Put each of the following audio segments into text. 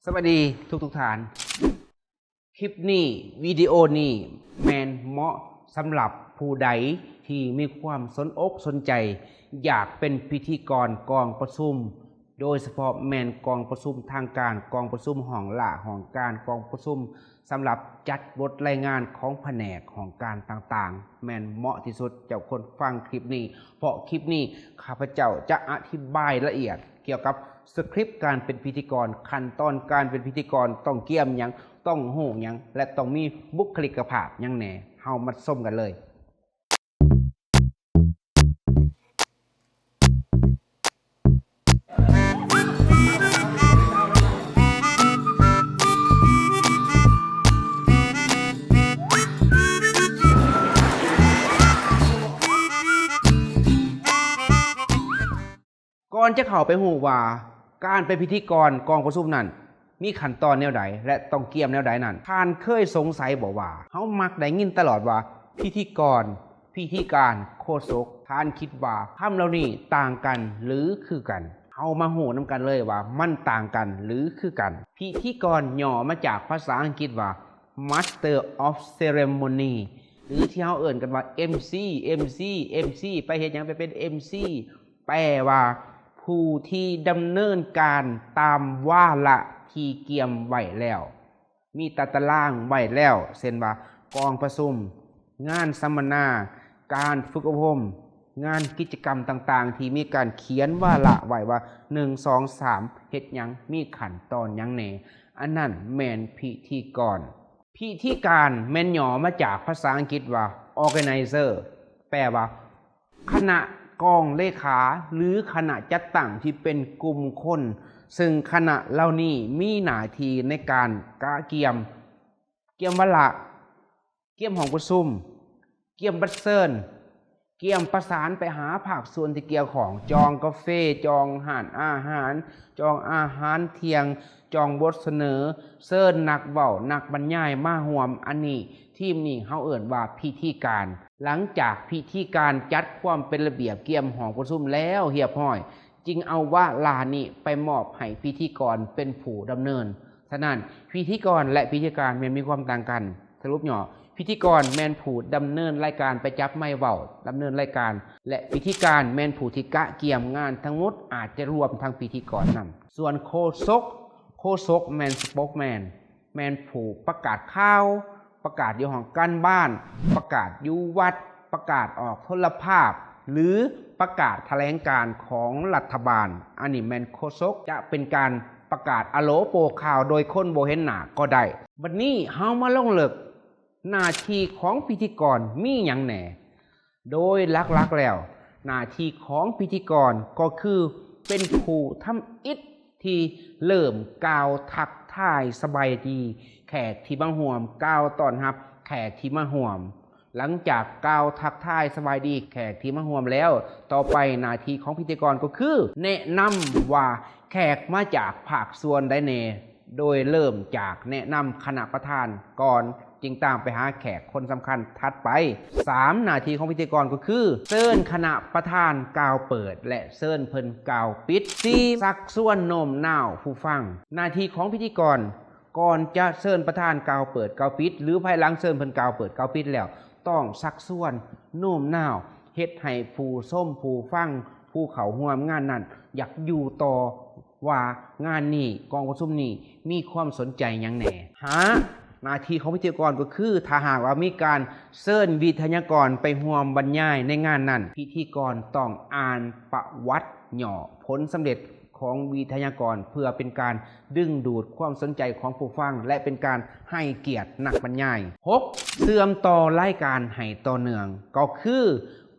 ສະບາຍດີທຸກໆທ່ານ. ຄລິບນີ້, ວິດີໂອນີ້ແມ່ນເໝາະສຳລັບຜູ້ໃດທີ່ມີຄວາມສົນອົກສົນໃຈ ຢາກເປັນພິທີກອນກອງປະຊຸມ, ໂດຍສະເພາະແມ່ນກອງປະຊຸມທາງການ, ກອງປະຊຸມຫ້ອງລາ, ຫ້ອງການ, ກອງປະຊຸມສຳລັບຈັດບົດລາຍງານຂອງພະແນກ, ຫ້ອງການຕ່າງໆ, ແມ່ນເໝາະທີ່ສຸດ. ເຈົ້າຄວນຟັງຄລິບນີ້, ເພາະຄລິບນີ້ຂ້າພະເຈົ້າຈະອະທິບາຍລະອຽດ ກ່ຽວກັບສະຄຣິບການເປັນພິທີກອນ, ຂັ້ນຕອນການເປັນພິທີກອນ, ຕ້ອງກຽມຫຍັງ, ຕ້ອງຮູ້ຫຍັງ ແລະ ຕ້ອງມີບຸກຄະລິກກະພາບຫຍັງແດ່. ເຮົາມາຊົມກັນເລີຍ. ກ່ອນຈະເຂົ້າໄປຮູ້ວ່າການເປັນພິທີກອນກອງປະຊຸມນັ້ນມີຂັ້ນຕອນແນວໃດ ແລະ ຕ້ອງກຽມແນວໃດນັ້ນ, ທ່ານເຄີຍສົງໄສບໍ່ວ່າ ເຮົາມັກໄດ້ຍິນຕະຫຼອດວ່າ ພິທີກອນ, ພິທີການ, ໂຄສົກ. ທ່ານຄິດວ່າຄຳເຫຼົ່ານີ້ຕ່າງກັນ ຫຼື ຄືກັນ? ເຮົາມາຮູ້ນຳກັນເລີຍວ່າມັນຕ່າງກັນ ຫຼື ຄືກັນ. ພິທີກອນຫຍໍ້ມາຈາກພາສາອັງກິດວ່າ Master of Ceremony ຫຼື ທີ່ເຮົາເອີ້ນກັນວ່າ ເອັມຊີ, ເອັມຊີ, ເອັມຊີ ໄປເຮັດຫຍັງ? ໄປເປັນ ເອັມຊີ ແປວ່າ ຜູ້ທີ່ດຳເນີນການຕາມວາລະທີ່ກຽມໄວ້ແລ້ວ, ມີຕາຕະລາງໄວ້ແລ້ວ, ເຊັ່ນວ່າ ກອງປະຊຸມ, ງານສຳມະນາ, ການຝຶກອົບຮົມ, ງານກິດຈະກຳຕ່າງໆ ທີ່ມີການຂຽນວາລະໄວ້ວ່າ ໜຶ່ງ ສອງ ສາມ ເຮັດຫຍັງ, ມີຂັ້ນຕອນຫຍັງແດ່, ອັນນັ້ນແມ່ນພິທີກອນ. ພິທີການແມ່ນຫຍໍ້ມາຈາກພາສາອັງກິດວ່າ Organizer ແປວ່າ ຄະນະກອງເລຂາ ຫຼື ຄະນະຈັດຕັ້ງທີ່ເປັນກຸ່ມຄົນ, ເຊິ່ງຄະນະເຫຼົ່ານີ້ມີໜ້າທີ່ໃນການກະກຽມ, ກຽມວາລະ, ກຽມຫ້ອງປະຊຸມ, ກຽມບັດເຊີນ, ກຽມປະສານໄປຫາພາກສ່ວນທີ່ກ່ຽວຂ້ອງ, ຈອງກາເຟ, ຈອງຮ້ານອາຫານ, ຈອງອາຫານທ່ຽງ, ຈອງບົດສະເໜີ, ເຊີນນັກເວົ້າ, ນັກບັນຍາຍມາຮ່ວມ. ອັນນີ້, ທີມນີ້ເຮົາເອີ້ນວ່າພິທີການ. ຫຼັງຈາກພິທີການຈັດຄວາມເປັນລະບຽບ, ກຽມຫ້ອງປະຊຸມແລ້ວຮຽບຮ້ອຍ, ຈຶ່ງເອົາວາລະນີ້ໄປມອບໃຫ້ພິທີກອນເປັນຜູ້ດຳເນີນ. ສະນັ້ນ, ພິທີກອນ ແລະ ພິທີການແມ່ນມີຄວາມຕ່າງກັນ. ສະຫຼຸບຫຍໍ້, ພິທີກອນແມ່ນຜູ້ດຳເນີນລາຍການ, ໄປຈັບໄມເວົ້າ, ດຳເນີນລາຍການ ແລະ ພິທີການແມ່ນຜູ້ທີ່ກະກຽມງານທັງໝົດ, ອາດຈະລວມທັງພິທີກອນນຳ. ສ່ວນໂຄສົກ, ໂຄສົກແມ່ນ spokesman, ແມ່ນຜູ້ປະກາດຂ່າວ, ປະກາດຢູ່ຫ້ອງການບ້ານ, ປະກາດຢູ່ວັດ, ປະກາດອອກໂທລະພາບ ຫຼື ປະກາດຖະແຫຼງການຂອງລັດຖະບານ. ອັນນີ້ແມ່ນໂຄສົກ, ຈະເປັນການປະກາດອາໂລໂປຂ່າວໂດຍຄົນບໍ່ເຫັນໜ້າກໍໄດ້. ບັດນີ້ເຮົາມາລົງເລິກ ໜ້າທີ່ຂອງພິທີກອນມີຫຍັງແດ່? ໂດຍຫຼັກໆແລ້ວ, ໜ້າທີ່ຂອງພິທີກອນກໍຄືເປັນຜູ້ທຳອິດທີ່ເລີ່ມກ່າວທັກທາຍສະບາຍດີແຂກທີ່ມາຮ່ວມ, ກ່າວຕ້ອນຮັບແຂກທີ່ມາຮ່ວມ. ຫຼັງຈາກກ່າວທັກທາຍສະບາຍດີແຂກທີ່ມາຮ່ວມແລ້ວ, ຕໍ່ໄປໜ້າທີ່ຂອງພິທີກອນກໍຄືແນະນຳວ່າແຂກມາຈາກພາກສ່ວນໃດແດ່, ໂດຍເລີ່ມຈາກແນະນຳຄະນະປະທານກ່ອນ, ຈຶ່ງຕາມໄປຫາແຂກຄົນສຳຄັນຖັດໄປ. ສາມ ໜ້າທີ່ຂອງພິທີກອນກໍຄື ເຊີນຄະນະປະທານກ່າວເປີດ ແລະ ເຊີນເພິ່ນກ່າວປິດ. ສີ່ ຊັກຊວນໂນ້ມນ້າວຜູ້ຟັງ. ໜ້າທີ່ຂອງພິທີກອນ ກ່ອນຈະເຊີນປະທານກ່າວເປີດກ່າວປິດ ຫຼື ພາຍຫຼັງເຊີນເພິ່ນກ່າວເປີດກ່າວປິດແລ້ວ, ຕ້ອງຊັກຊວນໂນ້ມນ້າວ ເຮັດໃຫ້ຜູ້ຊົມ, ຜູ້ຟັງ, ຜູ້ເຂົ້າຮ່ວມງານນັ້ນ ຢາກຢູ່ຕໍ່ ວ່າງານນີ້, ກອງປະຊຸມນີ້ມີຄວາມສົນໃຈຫຍັງແດ່? ຫ້າ ໜ້າທີ່ຂອງພິທີກອນກໍຄື ຖ້າຫາກວ່າມີການເຊີນວິທະຍາກອນໄປຮ່ວມບັນຍາຍໃນງານນັ້ນ, ພິທີກອນຕ້ອງອ່ານປະຫວັດຫຍໍ້ຜົນສຳເລັດຂອງວິທະຍາກອນ ເພື່ອເປັນການດຶງດູດຄວາມສົນໃຈຂອງຜູ້ຟັງ ແລະ ເປັນການໃຫ້ກຽດນັກບັນຍາຍ. ຫົກ ເຊື່ອມຕໍ່ລາຍການໃຫ້ຕໍ່ເນື່ອງ ກໍຄື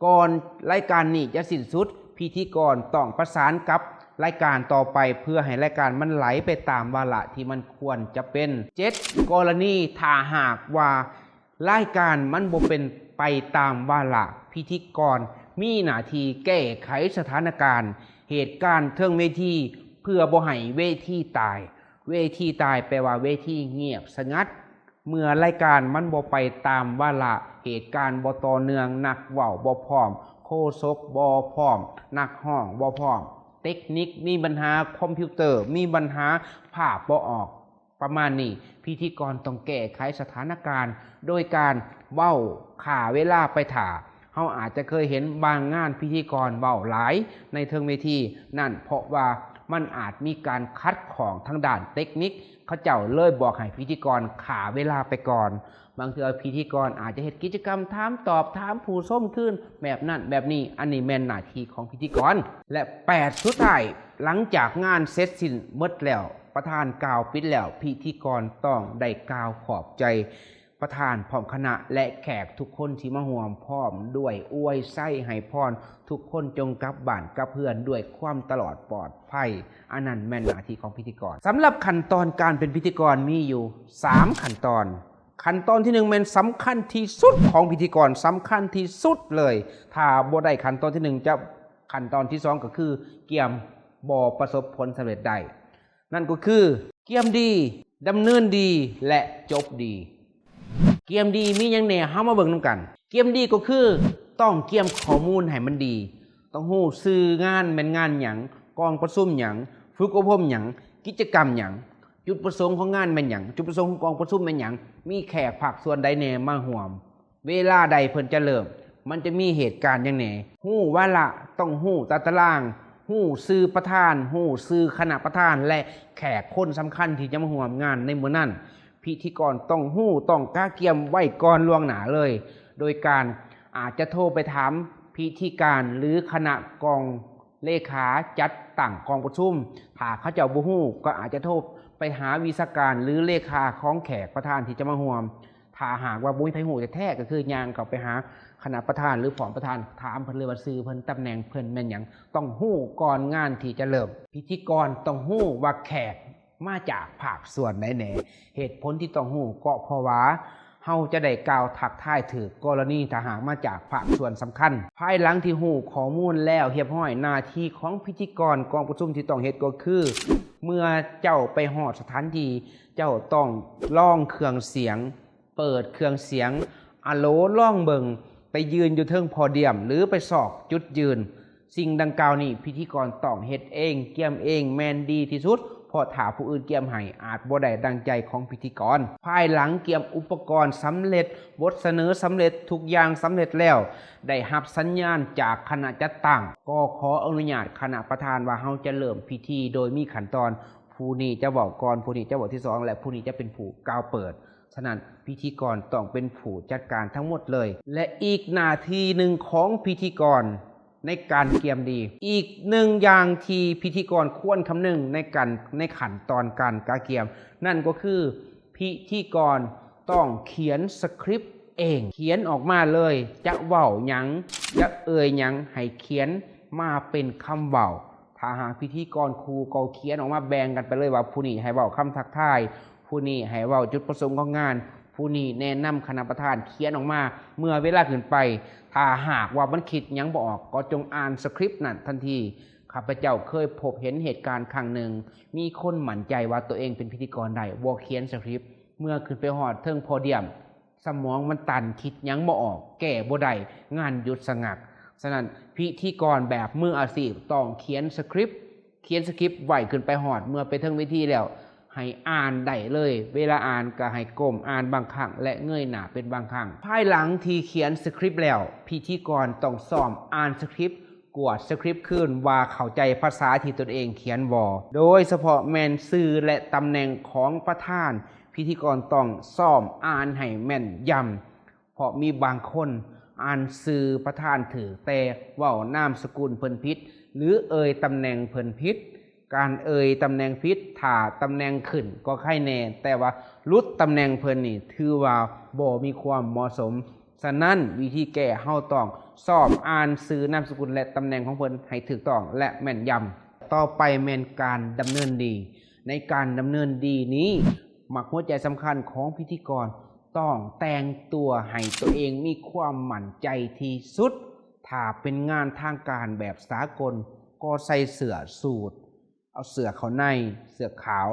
ກ່ອນລາຍການນີ້ຈະສິ້ນສຸດ, ພິທີກອນຕ້ອງປະສານກັບລາຍການຕໍ່ໄປ ເພື່ອໃຫ້ລາຍການມັນໄຫຼໄປຕາມວາລະທີ່ມັນຄວນຈະເປັນ. ເຈັດ ກໍລະນີຖ້າຫາກວ່າລາຍການມັນບໍ່ເປັນໄປຕາມວາລະ, ພິທີກອນມີໜ້າທີ່ແກ້ໄຂສະຖານະການ, ເຫດການເທິງເວທີ ເພື່ອບໍ່ໃຫ້ເວທີຕາຍ. ເວທີຕາຍແປວ່າເວທີງຽບສະຫງັດ. ເມື່ອລາຍການມັນບໍ່ໄປຕາມວາລະ, ເຫດການບໍ່ຕໍ່ເນື່ອງ, ນັກເວົ້າບໍ່ພ້ອມ, ໂຄສົກບໍ່ພ້ອມ, ນັກຮ້ອງບໍ່ພ້ອມ, ເຕັກນິກ, ມີບັນຫາຄອມພິວເຕີ, ມີບັນຫາພາບບໍ່ອອກ ປະມານນີ້. ພິທີກອນຕ້ອງແກ້ໄຂສະຖານະການໂດຍການເວົ້າຂ້າເວລາໄປຖ້າ. ເຮົາອາດຈະເຄີຍເຫັນບາງງານພິທີກອນເວົ້າຫຼາຍໃນເທິງເວທີນັ້ນ ເພາະວ່າມັນອາດມີການຂັດຂ້ອງທາງດ້ານເຕັກນິກ, ເຂົາເຈົ້າເລີຍບອກໃຫ້ພິທີກອນຂ້າເວລາໄປກ່ອນ. ບາງເທື່ອພິທີກອນອາດຈະເຮັດກິດຈະກຳຖາມຕອບ, ຖາມຜູ້ຊົມຄືນ ແບບນັ້ນແບບນີ້. ອັນນີ້ແມ່ນໜ້າທີ່ຂອງພິທີກອນ. ແລະ ແປດ ສຸດທ້າຍ, ຫຼັງຈາກງານເສັດສິ້ນໝົດແລ້ວ, ປະທານກ່າວປິດແລ້ວ, ພິທີກອນຕ້ອງໄດ້ກ່າວຂອບໃຈປະທານພ້ອມຄະນະ ແລະ ແຂກທຸກຄົນທີ່ມາຮ່ວມ, ພ້ອມດ້ວຍອວຍໄຊໃຫ້ພອນທຸກຄົນຈົ່ງກັບບ້ານກັບເຮືອນດ້ວຍຄວາມຕະຫຼອດປອດໄພ. ອັນນັ້ນແມ່ນໜ້າທີ່ຂອງພິທີກອນ. ສຳລັບຂັ້ນຕອນການເປັນພິທີກອນມີຢູ່ສາມຂັ້ນຕອນ. ຂັ້ນຕອນທີໜຶ່ງແມ່ນສຳຄັນທີ່ສຸດຂອງພິທີກອນ, ສຳຄັນທີ່ສຸດເລີຍ. ຖ້າບໍ່ໄດ້ຂັ້ນຕອນທີໜຶ່ງ ຈະ ຂັ້ນຕອນທີສອງກໍຄືກຽມບໍ່ປະສົບຜົນສຳເລັດໄດ້. ນັ້ນກໍຄືກຽມດີ, ດຳເນີນດີ ແລະ ຈົບດີ. ກຽມດີມີຫຍັງແດ່? ເຮົາມາເບິ່ງນຳກັນ. ກຽມດີກໍຄືຕ້ອງກຽມຂໍ້ມູນໃຫ້ມັນດີ, ຕ້ອງຮູ້ຊື່ງານແມ່ນງານຫຍັງ, ກອງປະຊຸມຫຍັງ, ຝຶກອົບຮົມຫຍັງ, ກິດຈະກຳຫຍັງ, ຈຸດປະສົງຂອງງານແມ່ນຫຍັງ, ຈຸດປະສົງຂອງກອງປະຊຸມແມ່ນຫຍັງ, ມີແຂກພາກສ່ວນໃດແດ່ມາຮ່ວມ, ເວລາໃດເພິ່ນຈະເລີ່ມ, ມັນຈະມີເຫດການຫຍັງແດ່, ຮູ້ວາລະ, ຕ້ອງຮູ້ຕາຕະລາງ, ຮູ້ຊື່ປະທານ, ຮູ້ຊື່ຄະນະປະທານ ແລະ ແຂກຄົນສຳຄັນທີ່ຈະມາຮ່ວມງານໃນມື້ນັ້ນ. ພິທີກອນຕ້ອງຮູ້, ຕ້ອງກະກຽມໄວ້ກ່ອນລ່ວງໜ້າເລີຍ, ໂດຍການອາດຈະໂທໄປຖາມພິທີການ ຫຼື ຄະນະກອງເລຂາຈັດຕັ້ງກອງປະຊຸມ. ຖ້າເຂົາເຈົ້າບໍ່ຮູ້, ກໍອາດຈະໂທໄປຫາວິຊາການ ຫຼື ເລຂາຂອງແຂກປະທານທີ່ຈະມາຮ່ວມ. ຖ້າຫາກວ່າບໍ່ມີໃຜຮູ້ແທ້ໆ ກໍຄືຍ່າງເຂົ້າໄປຫາຄະນະປະທານ ຫຼື ພ້ອມປະທານ, ຖາມເພິ່ນເລີຍວ່າຊື່ເພິ່ນ, ຕຳແໜ່ງເພິ່ນແມ່ນຫຍັງ. ຕ້ອງຮູ້ກ່ອນງານທີ່ຈະເລີ່ມ. ພິທີກອນຕ້ອງຮູ້ວ່າແຂກມາຈາກພາກສ່ວນໃດແດ່. ເຫດຜົນທີ່ຕ້ອງຮູ້ກໍເພາະວ່າເຮົາຈະໄດ້ກ່າວທັກທາຍຖືກກໍລະນີຖ້າຫາກມາຈາກພາກສ່ວນສຳຄັນ. ພາຍຫຼັງທີ່ຮູ້ຂໍ້ມູນແລ້ວຮຽບຮ້ອຍ, ໜ້າທີ່ຂອງພິທີກອນກອງປະຊຸມທີ່ຕ້ອງເຮັດກໍຄື ເມື່ອເຈົ້າໄປຮອດສະຖານທີ່, ເຈົ້າຕ້ອງລອງເຄື່ອງສຽງ, ເປີດເຄື່ອງສຽງ, ອາໂຫຼລອງເບິ່ງ, ໄປຢືນຢູ່ເທິງໂພດຽມ ຫຼື ໄປຊອກຈຸດຢືນ. ສິ່ງດັ່ງກ່າວນີ້ ພິທີກອນຕ້ອງເຮັດເອງ, ກຽມເອງແມ່ນດີທີ່ສຸດ, ເພາະຖ້າຜູ້ອື່ນກຽມໃຫ້ ອາດບໍ່ໄດ້ດັ່ງໃຈຂອງພິທີກອນ. ພາຍຫຼັງກຽມອຸປະກອນສຳເລັດ, ບົດສະເໜີສຳເລັດ, ທຸກຢ່າງສຳເລັດແລ້ວ, ໄດ້ຮັບສັນຍານຈາກຄະນະຈັດຕັ້ງ, ກໍຂໍອະນຸຍາດຄະນະປະທານວ່າເຮົາຈະເລີ່ມພິທີໂດຍມີຂັ້ນຕອນ, ຜູ້ນີ້ຈະເວົ້າກ່ອນ, ຜູ້ນີ້ຈະເວົ້າທີສອງ ແລະ ຜູ້ນີ້ຈະເປັນຜູ້ກ່າວເປີດ. ສະນັ້ນ ພິທີກອນຕ້ອງເປັນຜູ້ຈັດການທັງໝົດເລີຍ. ແລະ ອີກໜ້າທີ່ໜຶ່ງຂອງພິທີກອນໃນການກຽມດີ, ອີກໜຶ່ງຢ່າງທີ່ພິທີກອນຄວນຄຳນຶງໃນການ, ໃນຂັ້ນຕອນການກະກຽມ, ນັ້ນກໍຄືພິທີກອນຕ້ອງຂຽນສະຄຣິບເອງ, ຂຽນອອກມາເລີຍ, ຈະເວົ້າຫຍັງ, ຈະເອີ່ຍຫຍັງ, ໃຫ້ຂຽນມາເປັນຄຳເວົ້າ. ຖ້າຫາກພິທີກອນຄູ່ກໍຂຽນອອກມາແບ່ງກັນໄປເລີຍວ່າ ຜູ້ນີ້ໃຫ້ເວົ້າຄຳທັກທາຍ, ຜູ້ນີ້ໃຫ້ເວົ້າຈຸດປະສົງຂອງງານ, ຜູ້ນີ້ແນະນຳຄະນະປະທານ, ຂຽນອອກມາເມື່ອເວລາຂຶ້ນໄປ. ຖ້າຫາກວ່າມັນຄິດຫຍັງບໍ່ອອກ ກໍຈົ່ງອ່ານສະຄຣິບນັ້ນທັນທີ. ຂ້າພະເຈົ້າເຄີຍພົບເຫັນເຫດການຄັ້ງໜຶ່ງ, ມີຄົນໝັ້ນໃຈວ່າຕົວເອງເປັນພິທີກອນໄດ້, ບໍ່ຂຽນສະຄຣິບ, ເມື່ອຂຶ້ນໄປຮອດເທິງໂພດຽມ, ສະໝອງມັນຕັນ, ຄິດຫຍັງບໍ່ອອກ, ແກ້ບໍ່ໄດ້, ງານຢຸດສະງັກ. ສະນັ້ນ ພິທີກອນແບບມືອາຊີບຕ້ອງຂຽນສະຄຣິບ, ຂຽນສະຄຣິບໄວ້ຂຶ້ນໄປຮອດ, ເມື່ອໄປເທິງເວທີແລ້ວ ໃຫ້ອ່ານໄດ້ເລີຍ. ເວລາອ່ານກໍໃຫ້ກົ້ມອ່ານບາງຄັ້ງ ແລະ ເງີຍໜ້າເປັນບາງຄັ້ງ. ພາຍຫຼັງທີ່ຂຽນສະຄຣິບແລ້ວ, ພິທີກອນຕ້ອງຊ້ອມອ່ານສະຄຣິບ, ກວດສະຄຣິບຄືນວ່າເຂົ້າໃຈພາສາທີ່ຕົນເອງຂຽນບໍ່, ໂດຍສະເພາະແມ່ນຊື່ ແລະ ຕຳແໜ່ງຂອງປະທານ. ພິທີກອນຕ້ອງຊ້ອມອ່ານໃຫ້ແມ່ນຢຳ, ເພາະມີບາງຄົນອ່ານຊື່ປະທານຖືກ ແຕ່ເວົ້ານາມສະກຸນເພິ່ນຜິດ ຫຼື ເອີ່ຍຕຳແໜ່ງເພິ່ນຜິດ. ການເອີ່ຍຕຳແໜ່ງຜິດ, ຖ້າຕຳແໜ່ງຂຶ້ນກໍໄຄແນ່, ແຕ່ວ່າຫຼຸດຕຳແໜ່ງເພິ່ນນີ້ ຖືວ່າບໍ່ມີຄວາມເໝາະສົມ. ສະນັ້ນ ວິທີແກ້, ເຮົາຕ້ອງຊ້ອມອ່ານຊື່, ນາມສະກຸນ ແລະ ຕຳແໜ່ງຂອງເພິ່ນໃຫ້ຖືກຕ້ອງ ແລະ ແມ່ນຢຳ. ຕໍ່ໄປແມ່ນການດຳເນີນດີ. ໃນການດຳເນີນດີນີ້, ໝາກຫົວໃຈສຳຄັນຂອງພິທີກອນ ຕ້ອງແຕ່ງຕົວໃຫ້ຕົວເອງມີຄວາມໝັ້ນໃຈທີ່ສຸດ. ຖ້າເປັນງານທາງການແບບສາກົນ ກໍໃສ່ເສື້ອສູດ, ເອົາເສື້ອເຂົ້າໃນ, ເສື້ອຂາວ.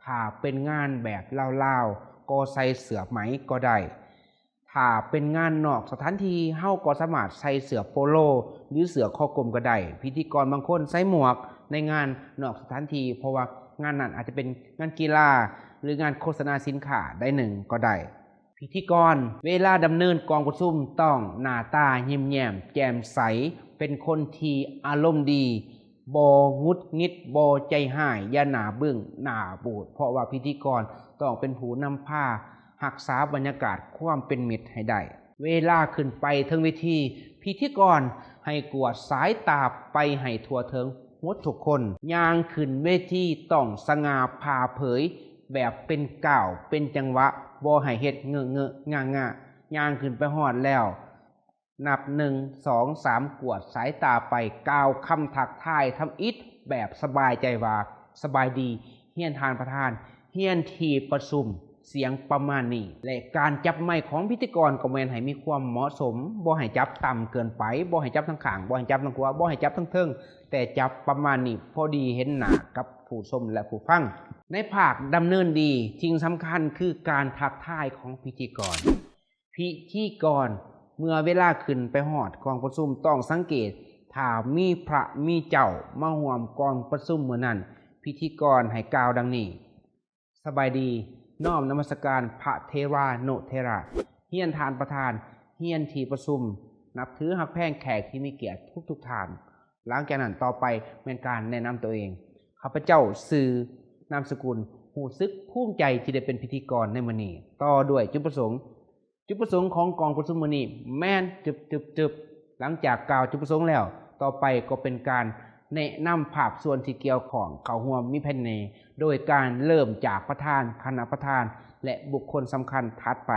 ຖ້າເປັນງານແບບລາວໆ ກໍໃສ່ເສື້ອໄໝກໍໄດ້. ຖ້າເປັນງານນອກສະຖານທີ່, ເຮົາກໍສາມາດໃສ່ເສື້ອໂປໂລ ຫຼື ເສື້ອຄໍກົມກໍໄດ້. ພິທີກອນບາງຄົນໃສ່ໝວກ ໃນງານນອກສະຖານທີ່ ເພາະວ່າງານນັ້ນອາດຈະເປັນງານກິລາ ຫຼືງານໂຄສະນາສິນຄ້າໃດໜຶ່ງກໍໄດ້. ພິທີກອນ ເວລາດຳເນີນກອງປະຊຸມຕ້ອງໜ້າຕາຍິ້ມແຍ້ມແຈ່ມໃສ, ເປັນຄົນທີ່ອາລົມດີ, ບໍ່ຫງຸດຫງິດ, ບໍ່ໃຈຮ້າຍ, ຢ່າໜ້າບຶ້ງໜ້າບູດ, ເພາະວ່າພິທີກອນຕ້ອງເປັນຜູ້ນຳພາຮັກສາບັນຍາກາດຄວາມເປັນມິດໃຫ້ໄດ້. ເວລາຂຶ້ນໄປເທິງເວທີ, ພິທີກອນໃຫ້ກວາດສາຍຕາໄປໃຫ້ທົ່ວເຖິງໝົດທຸກຄົນ. ຍ່າງຂຶ້ນເວທີຕ້ອງສະຫງ່າຜ່າເຜີຍ ແບບເປັນກ້າວເປັນຈັງຫວະ, ບໍ່ໃຫ້ເຮັດເງາະໆ ງາໆ. ຍ່າງຂຶ້ນໄປຮອດແລ້ວ ນັບໜຶ່ງ ສອງ ສາມ ກວາດສາຍຕາໄປ, ກ່າວຄຳທັກທາຍທຳອິດແບບສະບາຍໃຈວ່າ ສະບາຍດີ ຮຽນທ່ານປະທານ, ຮຽນທີ່ປະຊຸມ, ສຽງປະມານນີ້. ແລະ ການຈັບໄມຂອງພິທີກອນກໍແມ່ນໃຫ້ມີຄວາມເໝາະສົມ, ບໍ່ໃຫ້ຈັບຕ່ຳເກີນໄປ, ບໍ່ໃຫ້ຈັບທາງຂ້າງ, ບໍ່ໃຫ້ຈັບທາງຂວາ, ບໍ່ໃຫ້ຈັບທາງເທິງ, ແຕ່ຈັບປະມານນີ້ ພໍດີເຫັນໜ້າກັບຜູ້ຊົມ ແລະ ຜູ້ຟັງ. ໃນພາກດຳເນີນດີ, ສິ່ງສຳຄັນຄືການທັກທາຍຂອງພິທີກອນ. ພິທີກອນ ເມື່ອເວລາຂຶ້ນໄປຮອດກອງປະຊຸມ ຕ້ອງສັງເກດ, ຖ້າມີພະມີເຈົ້າມາຮ່ວມກອງປະຊຸມມື້ນັ້ນ, ພິທີກອນໃຫ້ກ່າວດັ່ງນີ້: ສະບາຍດີ, ນ້ອມນະມັດສະການພະເທລານຸເຖລະ, ຮຽນທ່ານປະທານ, ຮຽນທີ່ປະຊຸມ, ນັບຖືຮັກແພງແຂກທີ່ມີກຽດທຸກໆທ່ານ. ຫຼັງຈາກນັ້ນຕໍ່ໄປແມ່ນການແນະນຳຕົວເອງ. ຂ້າພະເຈົ້າຊື່ ນາມສະກຸນ, ຮູ້ສຶກພູມໃຈທີ່ໄດ້ເປັນພິທີກອນໃນມື້ນີ້. ຕໍ່ດ້ວຍຈຸດປະສົງ. ຈຸດປະສົງຂອງກອງປະຊຸມມື້ນີ້ແມ່ນ ຈຶ່ບໆໆ. ຫຼັງຈາກກ່າວຈຸດປະສົງແລ້ວ, ຕໍ່ໄປກໍເປັນການແນະນຳພາກສ່ວນທີ່ກ່ຽວຂ້ອງເຂົ້າຮ່ວມມີແຜ່ນແນ ໂດຍການເລີ່ມຈາກປະທານ, ຄະນະປະທານ ແລະ ບຸກຄົນສຳຄັນຖັດໄປ.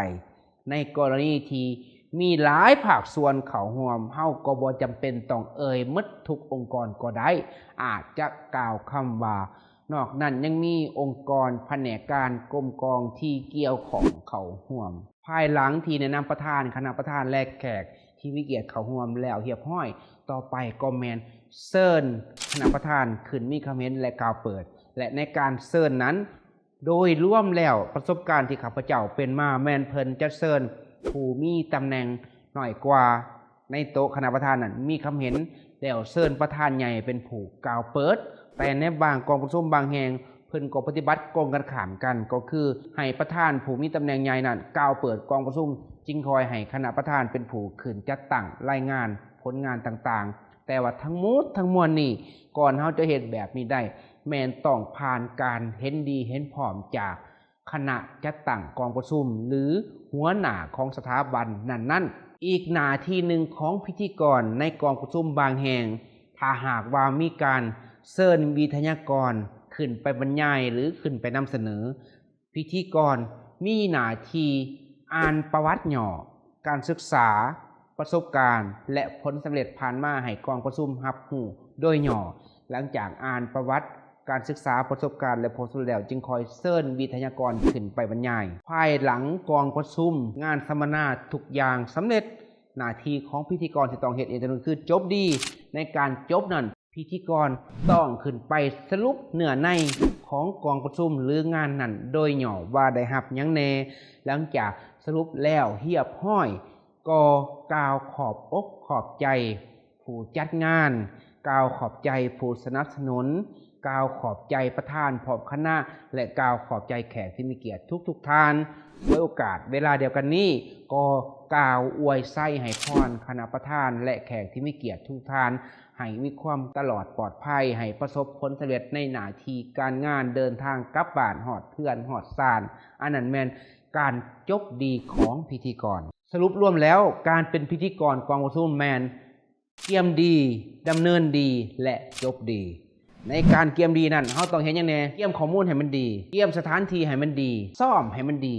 ໃນກໍລະນີທີ່ມີຫຼາຍພາກສ່ວນເຂົ້າຮ່ວມ, ເຮົາກໍບໍ່ຈຳເປັນຕ້ອງເອີ່ຍໝົດທຸກອົງກອນກໍໄດ້, ອາດຈະກ່າວຄຳວ່າ ນອກນັ້ນຍັງມີອົງກອນພະແນກການກົມກອງທີ່ກ່ຽວຂ້ອງເຂົ້າຮ່ວມ. ພາຍຫຼັງທີ່ແນະນຳປະທານ, ຄະນະປະທານ ແລະ ແຂກທີ່ມີກຽດເຂົ້າຮ່ວມແລ້ວຮຽບຮ້ອຍ, ຕໍ່ໄປກໍແມ່ນເຊີນຄະນະປະທານຂຶ້ນມີຄຳເຫັນ ແລະ ກ່າວເປີດ. ແລະ ໃນການເຊີນນັ້ນ, ໂດຍລວມແລ້ວ, ປະສົບການທີ່ຂ້າພະເຈົ້າເປັນມາແມ່ນເພິ່ນຈະເຊີນຜູ້ມີຕຳແໜ່ງນ້ອຍກວ່າ ໃນໂຕະຄະນະປະທານນັ້ນມີຄຳເຫັນ ແລ້ວເຊີນປະທານໃຫຍ່ເປັນຜູ້ກ່າວເປີດ, ແຕ່ໃນບາງກອງປະຊຸມບາງແຫ່ງ ເພິ່ນກໍປະຕິບັດກົງກັນຂ້າມກັນ, ກໍຄືໃຫ້ປະທານຜູ້ມີຕຳແໜ່ງໃຫຍ່ນັ້ນກ່າວເປີດກອງປະຊຸມ, ຈຶ່ງຄ່ອຍໃຫ້ຄະນະປະທານເປັນຜູ້ຂຶ້ນຈັດຕັ້ງລາຍງານຜົນງານຕ່າງໆ. ແຕ່ວ່າທັງໝົດທັງມວນນີ້, ກ່ອນເຮົາຈະເຮັດແບບນີ້ໄດ້, ແມ່ນຕ້ອງຜ່ານການເຫັນດີເຫັນພ້ອມຈາກ ຄະນະຈັດຕັ້ງກອງປະຊຸມ ຫຼື ຫົວໜ້າຂອງສະຖາບັນນັ້ນໆ. ອີກໜ້າທີ່ໜຶ່ງຂອງພິທີກອນໃນກອງປະຊຸມບາງແຫ່ງ, ຖ້າຫາກວ່າມີການເຊີນວິທະຍາກອນຂຶ້ນໄປບັນຍາຍ ຫຼື ຂຶ້ນໄປນຳສະເໜີ, ພິທີກອນມີໜ້າທີ່ອ່ານປະຫວັດຫຍໍ້, ການສຶກສາ, ປະສົບການ ແລະ ຜົນສຳເລັດຜ່ານມາໃຫ້ກອງປະຊຸມຮັບຮູ້ໂດຍຫຍໍ້. ຫຼັງຈາກອ່ານປະຫວັດ, ການສຶກສາ, ປະສົບການ ແລະ ຜົນສຳເລັດແລ້ວ, ຈຶ່ງຄ່ອຍເຊີນວິທະຍາກອນຂຶ້ນໄປບັນຍາຍ. ພາຍຫຼັງກອງປະຊຸມ, ງານສຳມະນາທຸກຢ່າງສຳເລັດ, ໜ້າທີ່ຂອງພິທີກອນທີ່ຕ້ອງເຮັດອີກຢ່າງໜຶ່ງຄືຈົບດີ. ໃນການຈົບນັ້ນ, ພິທີກອນຕ້ອງຂຶ້ນໄປສະຫຼຸບເນື້ອໃນຂອງກອງປະຊຸມ ຫຼື ງານນັ້ນໂດຍຫຍໍ້ວ່າໄດ້ຮັບຫຍັງແດ່. ຫຼັງຈາກສະຫຼຸບແລ້ວຮຽບຮ້ອຍ, ກໍກ່າວຂອບອົກຂອບໃຈຜູ້ຈັດງານ, ກ່າວຂອບໃຈຜູ້ສະໜັບສະໜູນ, ກ່າວຂອບໃຈປະທານພ້ອມຄະນະ ແລະ ກ່າວຂອບໃຈແຂກທີ່ມີກຽດທຸກໆທ່ານ. ໃນໂອກາດເວລາດຽວກັນນີ້, ກໍກ່າວອວຍໄຊໃຫ້ພອນຄະນະປະທານ ແລະ ແຂກທີ່ມີກຽດທຸກທ່ານ ໃຫ້ມີຄວາມຕະຫຼອດປອດໄພ, ໃຫ້ປະສົບຜົນສຳເລັດໃນໜ້າທີ່ການງານ, ເດີນທາງກັບບ້ານ, ຮອດເຮືອນຮອດຊານ. ອັນນັ້ນແມ່ນການຈົບດີຂອງພິທີກອນ. ສະຫຼຸບລວມແລ້ວ, ການເປັນພິທີກອນກອງປະຊຸມແມ່ນກຽມດີ, ດຳເນີນດີ ແລະ ຈົບດີ. ໃນການກຽມດີນັ້ນ, ເຮົາຕ້ອງເຮັດຫຍັງແດ່? ກຽມຂໍ້ມູນໃຫ້ມັນດີ, ກຽມສະຖານທີ່ໃຫ້ມັນດີ, ຊ້ອມໃຫ້ມັນດີ.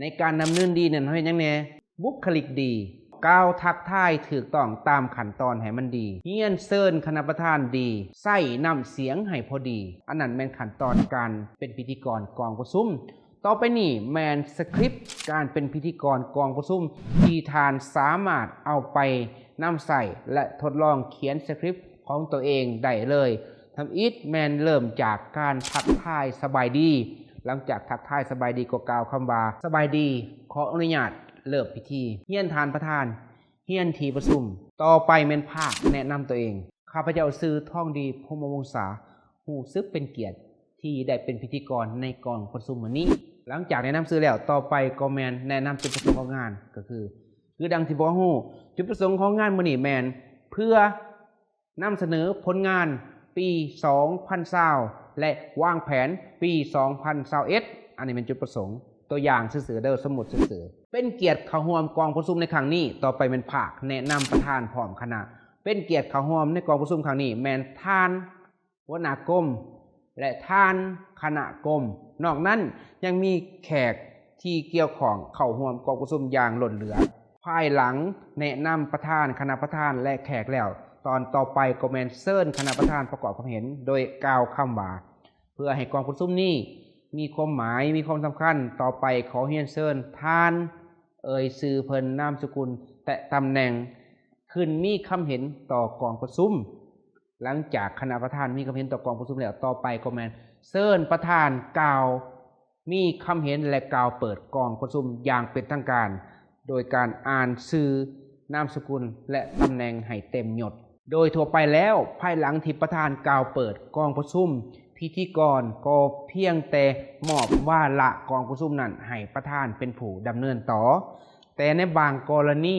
ໃນການດຳເນີນດີນັ້ນ, ເຮົາເຮັດຫຍັງແດ່? ບຸກຄະລິກດີ, ກ່າວທັກທາຍຖືກຕ້ອງຕາມຂັ້ນຕອນໃຫ້ມັນດີ, ຮຽນເຊີນຄະນະປະທານດີ, ໃຊ້ນ້ຳສຽງໃຫ້ພໍດີ. ອັນນັ້ນແມ່ນຂັ້ນຕອນການເປັນພິທີກອນກອງປະຊຸມ. ຕໍ່ໄປນີ້ແມ່ນສະຄຣິບການເປັນພິທີກອນກອງປະຊຸມ ທີ່ທ່ານສາມາດເອົາໄປນຳໃຊ້ ແລະ ທົດລອງຂຽນສະຄຣິບຂອງຕົວເອງໄດ້ເລີຍ. ທຳອິດແມ່ນເລີ່ມຈາກການທັກທາຍສະບາຍດີ. ຫຼັງຈາກທັກທາຍສະບາຍດີ ກໍກ່າວຄຳວ່າ ສະບາຍດີ, ຂໍອະນຸຍາດເລີ່ມພິທີ. ຮຽນທ່ານປະທານ, ຮຽນທີ່ປະຊຸມ. ຕໍ່ໄປແມ່ນພາກແນະນຳຕົວເອງ. ຂ້າພະເຈົ້າຊື່ ທອງດີ ພົມມະວົງສາ ຮູ້ສຶກເປັນກຽດທີ່ໄດ້ເປັນພິທີກອນໃນກອງປະຊຸມມື້ນີ້. ຫຼັງຈາກແນະນຳຊື່ແລ້ວ, ຕໍ່ໄປກໍແມ່ນແນະນຳຈຸດປະສົງຂອງງານ ກໍຄື ຄືດັ່ງທີ່ພວກເຮົາຮູ້, ຈຸດປະສົງຂອງງານມື້ນີ້ແມ່ນເພື່ອນຳສະເໜີຜົນງານປີສອງພັນຊາວ ແລະ ວາງແຜນປີສອງພັນຊາວເອັດ. ອັນນີ້ແມ່ນຈຸດປະສົງ ຕົວຢ່າງຊື່ໆເດີ, ສົມມຸດຊື່ໆ. ເປັນກຽດເຂົ້າຮ່ວມກອງປະຊຸມໃນຄັ້ງນີ້. ຕໍ່ໄປແມ່ນພາກແນະນຳປະທານພ້ອມຄະນະ. ເປັນກຽດເຂົ້າຮ່ວມໃນກອງປະຊຸມຄັ້ງນີ້ແມ່ນທ່ານຫົວໜ້າກົມ ແລະ ທ່ານຄະນະກົມ. ນອກນັ້ນຍັງມີແຂກທີ່ກ່ຽວຂ້ອງເຂົ້າຮ່ວມກອງປະຊຸມຢ່າງລົ້ນເຫຼືອ. ພາຍຫຼັງແນະນຳປະທານ, ຄະນະປະທານ ແລະ ແຂກແລ້ວ, ຕອນຕໍ່ໄປກໍແມ່ນເຊີນຄະນະປະທານປະກອບຄວາມເຫັນໂດຍກ່າວຄຳວ່າ ເພື່ອໃຫ້ກອງປະຊຸມນີ້ມີຄວາມໝາຍ, ມີຄວາມສຳຄັນ, ຕໍ່ໄປຂໍຮຽນເຊີນທ່ານເອີ່ຍຊື່ເພິ່ນ, ນາມສະກຸນ ແລະ ຕຳແໜ່ງ ຂຶ້ນມີຄຳເຫັນຕໍ່ກອງປະຊຸມ. ຫຼັງຈາກຄະນະປະທານມີຄຳເຫັນຕໍ່ກອງປະຊຸມແລ້ວ, ຕໍ່ໄປກໍແມ່ນເຊີນປະທານກ່າວ ມີຄຳເຫັນ ແລະ ກ່າວເປີດກອງປະຊຸມຢ່າງເປັນທາງການ ໂດຍການອ່ານຊື່, ນາມສະກຸນ ແລະ ຕຳແໜ່ງໃຫ້ເຕັມຍົດ. ໂດຍທົ່ວໄປແລ້ວ, ພາຍຫຼັງທີ່ປະທານກ່າວເປີດກອງປະຊຸມ, ພິທີກອນກໍພຽງແຕ່ມອບວາລະກອງປະຊຸມນັ້ນໃຫ້ປະທານເປັນຜູ້ດຳເນີນຕໍ່. ແຕ່ໃນບາງກໍລະນີ,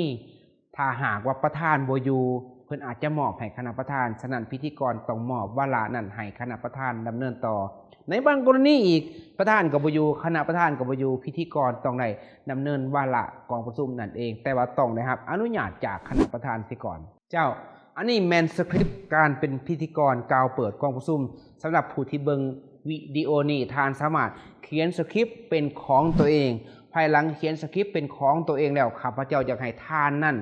ຖ້າຫາກວ່າປະທານບໍ່ຢູ່, ເພິ່ນອາດຈະມອບໃຫ້ຄະນະປະທານ, ສະນັ້ນພິທີກອນຕ້ອງມອບວາລະນັ້ນໃຫ້ຄະນະປະທານດຳເນີນຕໍ່. ໃນບາງກໍລະນີອີກ, ປະທານກໍບໍ່ຢູ່, ຄະນະປະທານກໍບໍ່ຢູ່, ພິທີກອນຕ້ອງໄດ້ດຳເນີນວາລະກອງປະຊຸມນັ້ນເອງ, ແຕ່ວ່າຕ້ອງໄດ້ຮັບອະນຸຍາດຈາກຄະນະປະທານເສຍກ່ອນ. ເຈົ້າ, ອັນນີ້ແມ່ນສະຄຣິບການເປັນພິທີກອນກ່າວເປີດກອງປະຊຸມ. ສຳລັບຜູ້ທີ່ເບິ່ງວິດີໂອນີ້, ທ່ານສາມາດຂຽນສະຄຣິບເປັນຂອງຕົວເອງ. ພາຍຫຼັງຂຽນສະຄຣິບເປັນຂອງຕົວເອງແລ້ວ, ຂ້າພະເຈົ້າຢາກໃຫ້ທ່ານນັ້ນ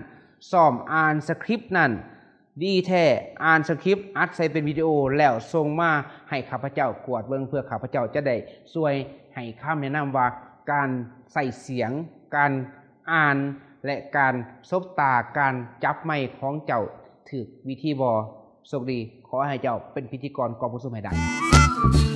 ຊ້ອມອ່ານສະຄຣິບນັ້ນດີແທ້, ອ່ານສະຄຣິບ ອັດໃສ່ເປັນວິດີໂອ ແລ້ວສົ່ງມາໃຫ້ຂ້າພະເຈົ້າກວດເບິ່ງ, ເພື່ອຂ້າພະເຈົ້າຈະໄດ້ຊ່ວຍໃຫ້ຄຳແນະນຳວ່າການໃຊ້ສຽງ, ການອ່ານ ແລະ ການສົບຕາ, ການຈັບໄມຂອງເຈົ້າຖືກວິທີບໍ່. ໂຊກດີ, ຂໍໃຫ້ເຈົ້າເປັນພິທີກອນກອງປະຊຸມໃຫ້ໄດ້.